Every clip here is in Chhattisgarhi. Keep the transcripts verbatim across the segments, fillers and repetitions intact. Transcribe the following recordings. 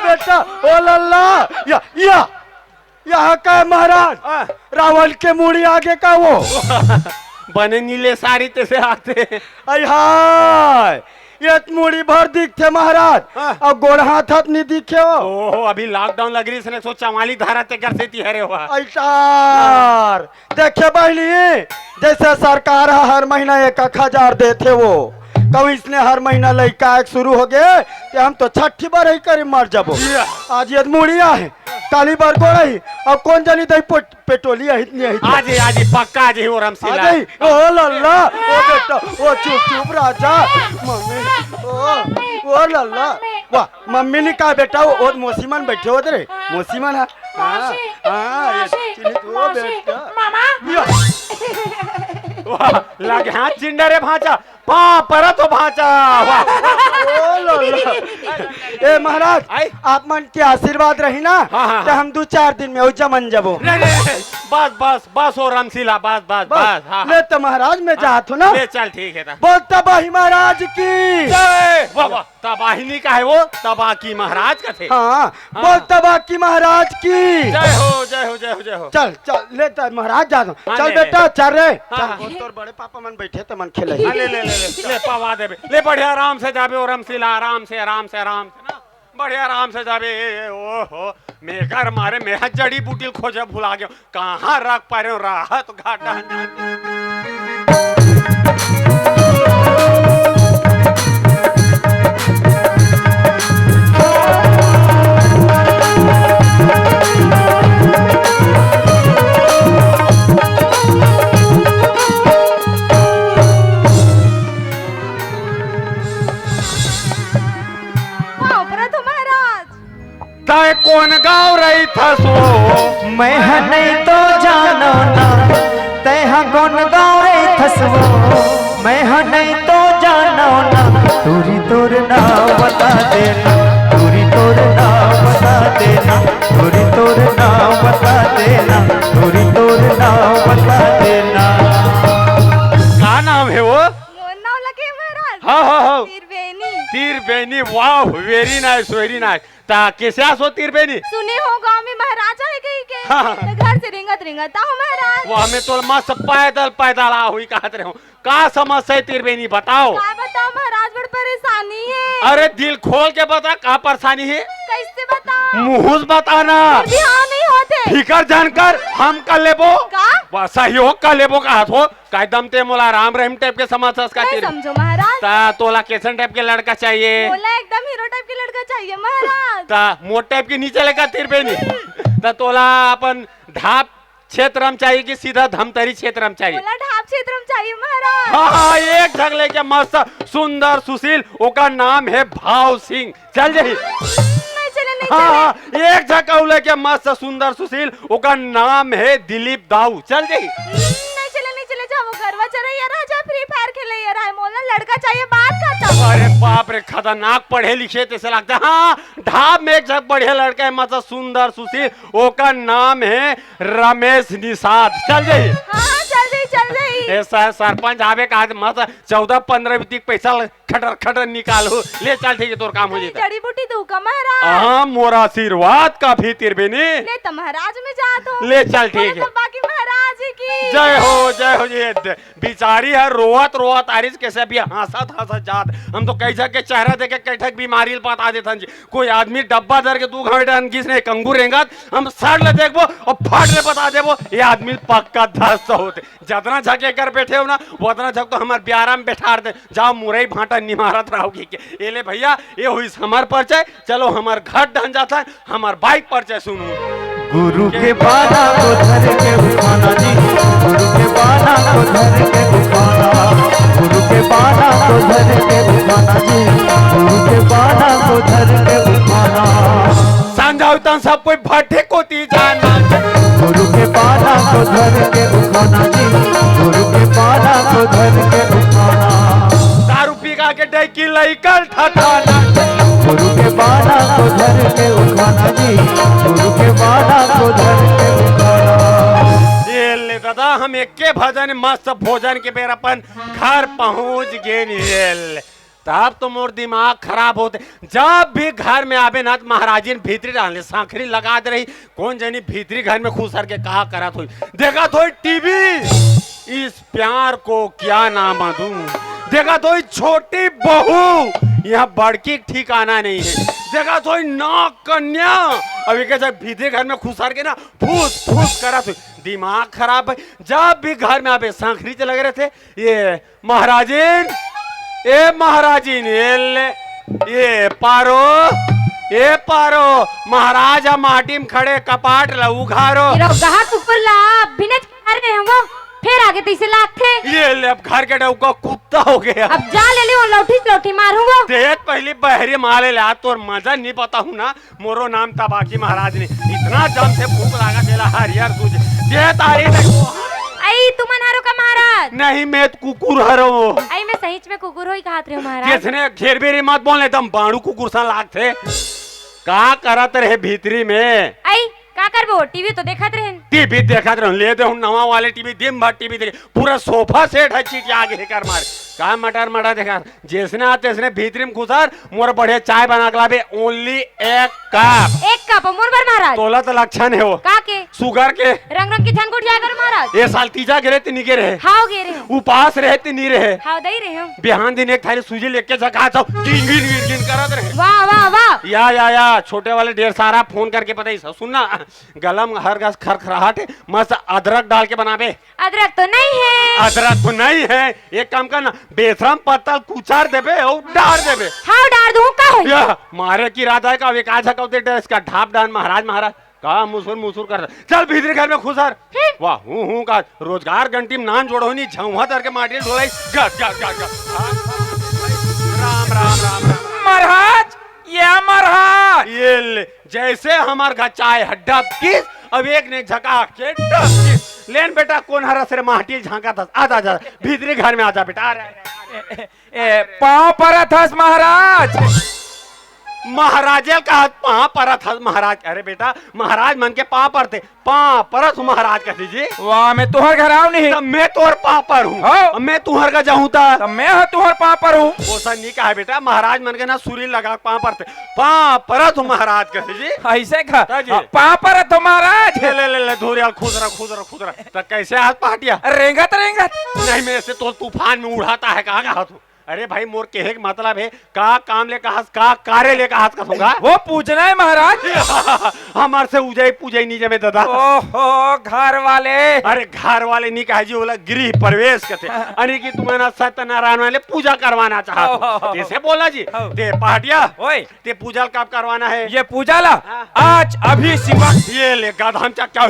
बेटा, ओ लल्ला, या, या, यहाँ का है महाराज? हाँ। रावण के मुड़ी आगे का वो। बने नीले साड़ी तैसे आते। आई हाय, ये तो मुड़ी भर दिखथे महाराज, हाँ। अउ गोड़ हाथ हत नहीं दिखे हो। ओहो, अभी lockdown लग रही, इसने सो चवाली धारा तेकर सेती हरे हुआ। ऐसा। देखे बहिनी, जैसे सरकार ह हर महीना एक एक हजार देथे वो, कहूँ इसने हर महीना लइका आए शुरू हो गए, ते हम तो छठी बार ही करीब मर जाबो। या। आज ये मुड़िया है, काली बार गोड़ा ही, अब कौन जानी दही पोट-, पेटोली है, इतनी है, इतनी। आज ही, आज ही, पक्का आज ही वो रमसीला। आज ही, ओ लल्ला, ओ बेटा, ओ चुप चुप राजा, मम्मी, ओ, ओ लल्ला, वाह। मम्मी ने कहा, "बेटा, वो, वो मौसी मन बैठे होते रे, मौसी मन है।" हाँ, मौसी, हाँ, ये मौसी, चिन्हित वो मौसी, बेटा। मामा। या। वाह, लगे हाथ चिंडा रे भांचा, पाँव परत हो भांचा, वाह। ओ लो, लो। ए महाराज, आई? आप मन के आशीर्वाद रही ना, हाँ, हाँ, तो हाँ। हम दो चार दिन में उज्जा मन जबो। नहीं, नहीं, नहीं, बस, बस, बस हो रामशीला, बस, बस, बस, बस, हाँ, ले हाँ। तो महाराज, मैं हाँ, जात हूँ ना। ले चल, ठीक है ना। बोल तबाही महाराज की। जय, वाह, वाह। तबाही नहीं का है वो, तबाकी महाराज का थे। हाँ, हाँ। बोल तबाकी महाराज की। जय हो, जय हो, जय हो, जय हो। चल, चल, ले तर महाराज जा दो। हाँ, चल ले, बेटा, ले। चल रे। हाँ, चल, हाँ। वो तोर बड़े पापा मन बैठे ते मन खेले। हाँ, ले, ले, ले, ले, ले, पवा देबे। ले, बढ़िया, आराम से जाबे, ओ रामशीला, आराम से, आराम से, आराम से, आराम से ना। बढ़िया, आराम से जाबे। ए, ए, ओ, हो, मेघर मारे, मेहा जड़ी बूटी खोजे भुला गयो। कहाँ रख पा रहे हो राहत घाटा? वाह, उपरा तो महाराज। तै कोन गाँव रहिथस वो? मैं ह नहीं तो जानो ना, तै ह कोन गाँव रहिथस वो? मैं ह नहीं तो जानो ना, टूरी तोर नाव बता देना, टूरी तोर नाव बता देना, टूरी तोर नाव बता देना, टूरी तोर नाव बता देना। का नाम है वो? मोर नाव लगे महाराज। हाँ, हाँ, हाँ। तीर बेनी। तीर बेनी, wow, very nice, very nice। ता कैसे आसो तीर बेनी? सुने हो गाँव में महाराज आए गई के? हाँ, हाँ। तो घर से रिंगत रिंगत आओ महाराज। वो हमें तो मस्त पैदल पैदल आ हुई कहत रहे हो। का समस्या है तीर बेनी बताओ? का बताओ महाराज, बड़ परेशानी है। अरे दिल खोल के बता का परेशानी है? कैसे बताओ? मुँह से बताना। बिहाव नहीं होते। फिकर जानकर हम कर लेबो। का? वा, सहयोग कर लेबो का हाथ हो। का एकदम ते मोला राम रहीम type के समझथस का नहीं तीर? समझो महाराज। ता तोला कैसन type के लड़का चाहिए? मोला एकदम हीरो type के लड़का चाहिए महाराज। ता मोर type के नीचे लेका तीर बेनी। ता तोला अपन ढाब क्षेत्र में चाहिए कि सीधा धमतरी क्षेत्र में चाहिए? मोला ढाब क्षेत्र में चाहिए महाराज। हाँ, हाँ, एक झक लेके मस्त सुंदर सुशील, ओकर नाम है भाव सिंह। चल जाही। नहीं चले, नहीं हाँ, चले। हाँ, एक झक अउ लेके मस्त सुंदर सुशील, ओकर नाम है दिलीप दाऊ। चल जाही। नहीं चले, नहीं चले, जा वो गरवा चरैया रहा, जा Free Fire खेलैया रहा, मोला लड़का चाहिए, बात खत्म। अरे बाप रे, खतरनाक पढ़े लिखे तैसे लगता है। हाँ, ढाब में एक झक बढ़िया लड़का है, मस्त सुंदर सुशील, ओकर नाम है रमेश निषाद। चल जाही। हाँ, हाँ, चल जाही, चल जाही। ऐसा है, सरपंच आवे का आज मस्त चौदह पन्द्रह बीती पैसा खटर खटर निकालू। ले चल, ठीक है, तोर काम हो जाता। जड़ी बूटी दू का महाराज। हाँ, मोर आशीर्वाद काफी तीर बेनी। ले तो महाराज में जात हो। ले चल, ठीक है। बाकी महाराज की जय हो, जय हो जी। दे-, बिचारी है रोवत रोवत आरिस, कैसे अभी हंसत हंसत जात। हम तो कई झक के चेहरा देख के कई ठक बीमारी ल बता देथन जी। कोई आदमी डब्बा धर के दू घंटा अनगिस ने कंगू रेंगत, हम सर ले देखबो और फट ले बता देबो, ये आदमी पक्का दस्त होते। जतना झक एकर बैठे हो ना, वतना झक तो हमार ब्यारा में बैठार दे। जाओ मुरई भांटा निमारत रहोगी के। ए ले भैया, ये हुई हमार परिचय। चलो हमार घर ढन जाता है, हमार बाइक परिचय सुनो। गुरु के बाला को धर के उठाना जी, गुरु के बाला को धर के उठाना, गुरु के बाला को धर के उठाना जी, गुरु के बाला को धर के उठाना। संझा होता सब कोई भट्ठे कोती जाना। गुरु के पाला को धर के उठाना जी, गुरु के पाला को धर के उठाना। दारू पी गा के डैकी लइकन ठठाना। गुरु के पाला को धर के उठाना जी, गुरु के पाला को धर के उठाना। ये ले दादा, हम एके भजन मस्त भोजन के बेर अपन घर पहुंच गेन। ये ले। तब तो मोर दिमाग खराब होथे। जब भी घर में आबे ना, त महाराजिन भीतरी डाले सांखरी लगा दे रही। कोन जनी भीतरी घर में खुसर के का करत होही, देखत होही टीवी। इस प्यार को क्या नाम दूं, देखत होही छोटी बहू, यहाँ बड़की ठिकाना नहीं है। देखत होही नाग कन्या, अब एके जब भीतरी घर में खुसर के ना फूस फूस करत होही। दिमाग खराब है। जब भी घर में आबे सांखरी च लगे रहिथे। ये महाराजिन, ए महाराजिन, ये ले, ये पारो, ए पारो, महाराज ह माटी में खड़े, कपाट ला उघारो। ये रहो, गहा कुकुर ला, बिना चिल्ला रहे हैं वो, फिर आगे तैसे लागथे। ये ले, अब घर के डौका कुत्ता हो गया। अब जा ले ले, वो लौठी लौठी मारूं वो। तेज पहली बहरी माले ले, आज तोर मजा नहीं बताहूं ना। मोरो नाम तबाकी महाराज नहीं, इतना जम से भूख लागा तेला हरियर दूध दे तारी देखो। आई तुमन हरो का महाराज? नहीं, मैं तो कुकुर हरो। आई मैं सहीच में कुकुर होई कहत रहे महाराज। किसने घेर बेरी मत बोल, एकदम बाणू कुकुर सा लागथे। का करत रहे भीतरी में? आई का करबो, टीवी तो देखत रहे। टीवी देखत रहे, ले दे हूं नवा वाले टीवी, दिन भर टीवी देखे, पूरा सोफा सेट है चीटिया आगे हेकर मार। का मटर मटर देखा, जैसने आ तैसने भीतरी में घुसर, मोर बढ़िया चाय बना के लाबे, only एक कप। एक कप मोर बर महाराज। तोला तो लक्षण है वो। का के? शुगर के। रंग रंग के झन गोठिया करो महाराज। ये साल तीजा गे रहे ते नी गे रहे? हाव गे रहे। उपास रहे ते नी रहे? हाव दई रहे हो। बिहान दिन एक थारी सूजी लेके झका जाओ, गिन गिन गिन गिन करत रहे। वाह वाह वाह। या या या, छोटे वाले ढेर सारा फोन करके बताई सब। सुन ना, गला में हर घास खरखराहट है, मस्त अदरक डाल के बनाबे। अदरक तो नहीं है। अदरक तो नहीं है, एक काम करना, बेसरम पत्ता कुचार देबे और डार देबे। हाव डार दूं, का होई? या, मारे की इरादा है का? अब एक आज हकौते डर इसका ढाप डान महाराज, महाराज। का मुसुर मुसुर कर, चल भीतरी घर में खुसर। हम्म। वाह, हूं हूं का रोजगार गंटी में नान जोड़ो नी, झौहा तर के माटी ढोलाई, गस गस गस गस। राम राम राम राम। महाराज, ये महाराज। ये ले, जैसे हमार घर चाय है डबकिस, अब एक ने झका के डबकिस। लेन बेटा, कोन हरस रे माटी झांकत हस? आजा, आजा, भीतरी घर में आजा बेटा। अरे, अरे, अरे। ए, ए, पाँव परत हस महाराज। महाराजे ल कहत पाँव परत हस महाराज। अरे बेटा, महाराज मन के पाँव परथे, पाँव परत हूं महाराज कथे जी। वाह, मैं तुहर घर आऊं नहीं। तब मैं तोर पाँव पर हूं। हाँ। अब मैं तुहर का जाहूं ता। तब मैं ह तुहर पाँव पर हूं। ओसा नी कहा बेटा, महाराज मन के ना सूरी लगा पाँव परथे। पाँव परत हूं महाराज कथे जी। ऐसे का? हाँ जी। हाँ, पाँव परत हूं महाराज। ले, ले, ले, ले, धोरिया, खुसरा, खुसरा, खुसरा। त कैसे आज पहाटिया? रेंगत, रेंगत। नहीं, मैं ऐसे तो तूफान में उड़ाता है, कहाँ कहा तू? अरे भाई, मोर कहे के मतलब है, का काम ले कहस, का कार्य ले कहस, कथों का? वो पूजना है महाराज। हमार से उजई पुजई नी जमे दादा। ओहो, घर वाले। अरे घर वाले नी कहे जी, ओला गृह प्रवेश कथे। अरे कि तुमन सत्यनारायण वाले पूजा करवाना चाहत हो। ओहो। इसे बोला जी, हाँ। ते पहाटिया, ओए। ते पूजा कब करवाना है? ये पूजा ला हाँ। आज अभी इसी वक्त। ये ले गधा हम क्या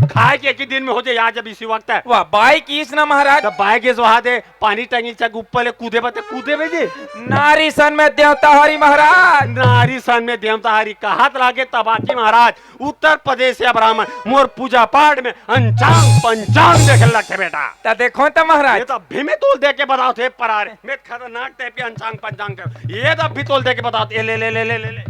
खाए के एक ही दिन में हो जाए, आज अभी इसी वक्त है। वाह, बाई किस ना महाराज। तब बाई किस वहां दे पानी टंकी चक ऊपर ले कूदे बते कूदे बे जी। नारी सन में देवता हरी महाराज। नारी सन में देवता हरी कहत लागे तबाकी महाराज। उत्तर प्रदेश या ब्राह्मण मोर पूजा पाठ में अंचांग पंचांग देखे लगथे बेटा। त देखो त महाराज। ये तो अभी मैं तोल दे के बताओ थे परारे। मैं खतरनाक टाइप के अंचांग पंचांग के। ये तो अभी तोल दे के बताओ थे। ले, ले, ले, ले, ले, ले।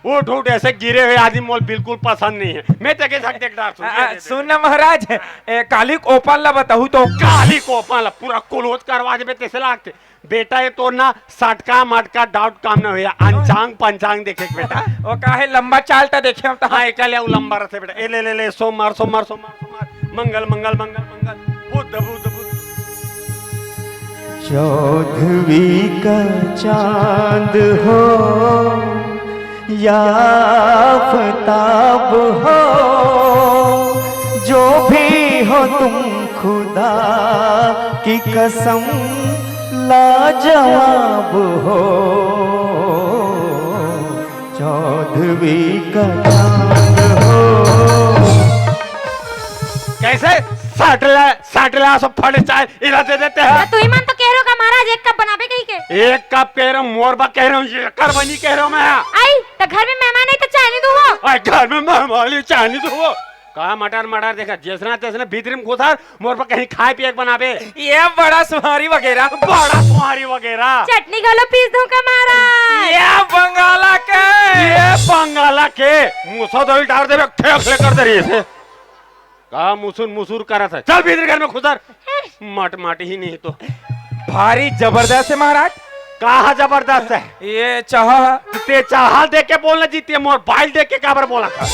उठ, उठ, ऐसे गिरे हुए आदमी मोल बिल्कुल पसंद नहीं है। मैं तेके झक देख डार सुन, आ, ये आ, दे, दे, सुन दे। ना महाराज, ए, काली कोपल ला बताहू तो। काली कोपल ला पूरा क्लोज करवा देबे, तैसे लागते। बेटा, ये तो ना सटका मटका डाउट काम ना होया, अंचांग पंचांग देखे के बेटा। वो काहे लंबा चाल ता देखे हम तो। हाँ, एकले वो लंबा रहते बेटा। ए, ले, ले, ले, सोमवार, सोमवार, सोमवार, सोमवार, मंगल, मंगल, मंगल, मंगल, बुध, बुध, बुध। चौदहवीं का चांद हो या आफताब हो, जो भी हो तुम खुदा की कसम लाजवाब हो। चौदहवीं का चांद हो। कैसे? सटला, सटला सब फट चाहे इला दे देते हैं। तू ही मन तो कह रहे हो का महाराज, एक कप बनाबे कही के? एक कप कह रहा हूँ, मोर बा कह रहा हूँ, ये कर बनी कह रहा हूँ मैं। आई, तो घर में मेहमान है तो चाय नहीं दूंगा। आई, घर में मेहमान है, चाय नहीं दूंगा। का मटर मटर देखा, जैसना तैसना भीतरी में घुसार, मोर पर कहीं खाए पिए के बनाबे। ये बड़ा सुहारी वगैरह। बड़ा सुहारी वगैरह। चटनी घलो पीस दूं का महाराज? ये बंगाला के। ये बंगाला के। मुसो दही डाल देबे, खेल खेल कर दे रही है। का मुसुर मुसुर करत है? चल भीतर घर में खुसर। मट माटी ही नहीं तो। भारी जबरदस्त हे महाराज। कहाँ जबरदस्त हे? ये चाहा। ते चाहा देख के बोलना जी, ते मोर बाइल देख के काबर बोला था?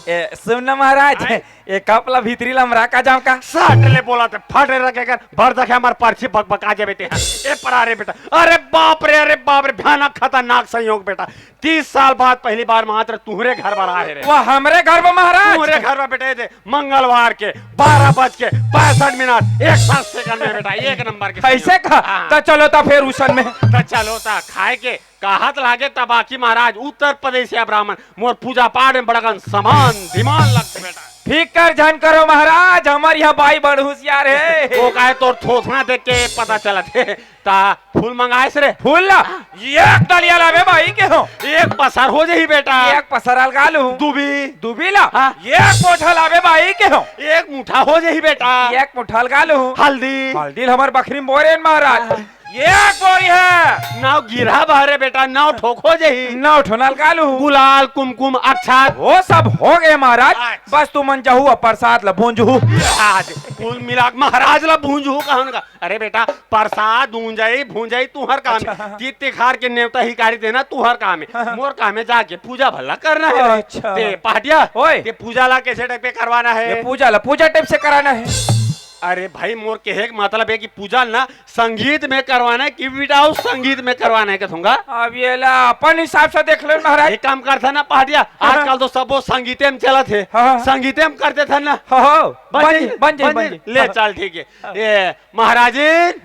ए, सुन ना महाराज, आय? ए कप ला भीतरी ला हमरा का जाम का? सट ले बोला ते, फट रखे कर, भर देखे हमार पर्ची बकबका जाबे ते। ए परा रे बेटा, अरे बाप रे, अरे बाप रे, भयानक खतरनाक संयोग बेटा। तीस साल बाद पहली बार मात्र तुहरे घर बर आए रे। वाह, हमरे घर में महाराज? तुहरे घर में बेटा, ये दे, मंगलवार के बारह बज के पैंसठ मिनट इकसठ सेकंड में बेटा, एक नंबर के कैसे संयोग। का? हाँ। त चलो त फेर उसन में। त चलो त खाए के कहत लागे तबाकी महाराज, उत्तर प्रदेशिया ब्राह्मण, मोर पूजा पाठ में बड़कन समान धीमान लगथे बेटा। फिकर झन करो महाराज, हमर यहाँ बाई बड़ होशियार हे। वो काहे तोर थोथना देख के पता चलत हे। ता फूल मंगाएस रे? फूल ला? एक डलिया लाबे बाई के हो। एक पसर हो जाही बेटा। एक पसर अलगा लूं। दुबी। दुबी ला? हाँ। एक बोझा लाबे बाई के हो। एक मुठा हो जाही बेटा। एक मुठा अलगा लूं। हल्दी। हल्दी ल हमर बखरी में बोरेन महाराज। हाँ। एक बोरी हे। नौ गिरहा बहरे बेटा, नौ ठोक हो जाही। नौ ठो अलगा लूं। गुलाल, कुमकुम, अक्षत। वो सब हो गे महाराज। अच्छा। बस तुमन जाहू अउ प्रसाद ला भूंजहू। आज कुल मिला के महाराज ला भूंजहू कहन का। अरे बेटा, प्रसाद ऊंजई भूंजई तुहर काम हे। अच्छा। तीज तिखार के नेवता हिकारी देना तुहर काम हे। हाँ। मोर काम हे जाके पूजा भला करना हे। अच्छा। ते पहाटिया, ओए। ते पूजा ला कैसे टाइप के करवाना हे? ये पूजा ला पूजा टाइप से कराना हे। अरे भाई, मोर कहे के मतलब हे कि पूजा ना संगीत में करवाना हे कि without संगीत में करवाना हे कथूंगा? अब ये ला अपन हिसाब से देख ले महाराज। एक काम करथा ना पहाटिया, हाँ। आजकल तो सबो संगीते में चलत हे। हाँ। संगीते में कर देथा ना। हो, हो। बन बन जाई, बन जाई, बन बन जाई। जाई। ले हाँ। चल ठीक हे। हाँ। ए महाराजिन,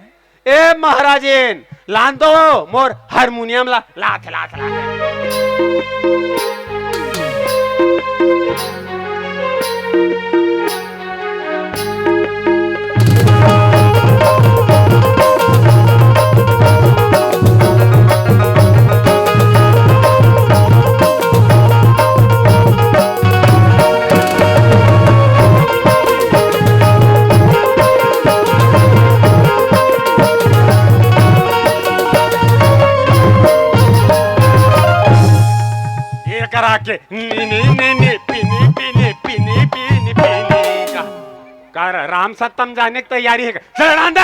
ए महाराजिन, लान तो मोर हारमोनियम ला, लात, लात, लात। ये करा के नी, नी, नी, नी, पीनी, पीनी, पीनी, पीनी, पीनी, का, का रा-, राम सत्तम जाने की तैयारी हे का? चल, रहन दे।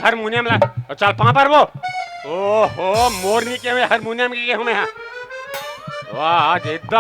हारमोनियम ला, अउ चल, पाँव पर वो। ओहो, मोरनी के हुए, हारमोनियम के हुए हैं। वाह, आज एकदम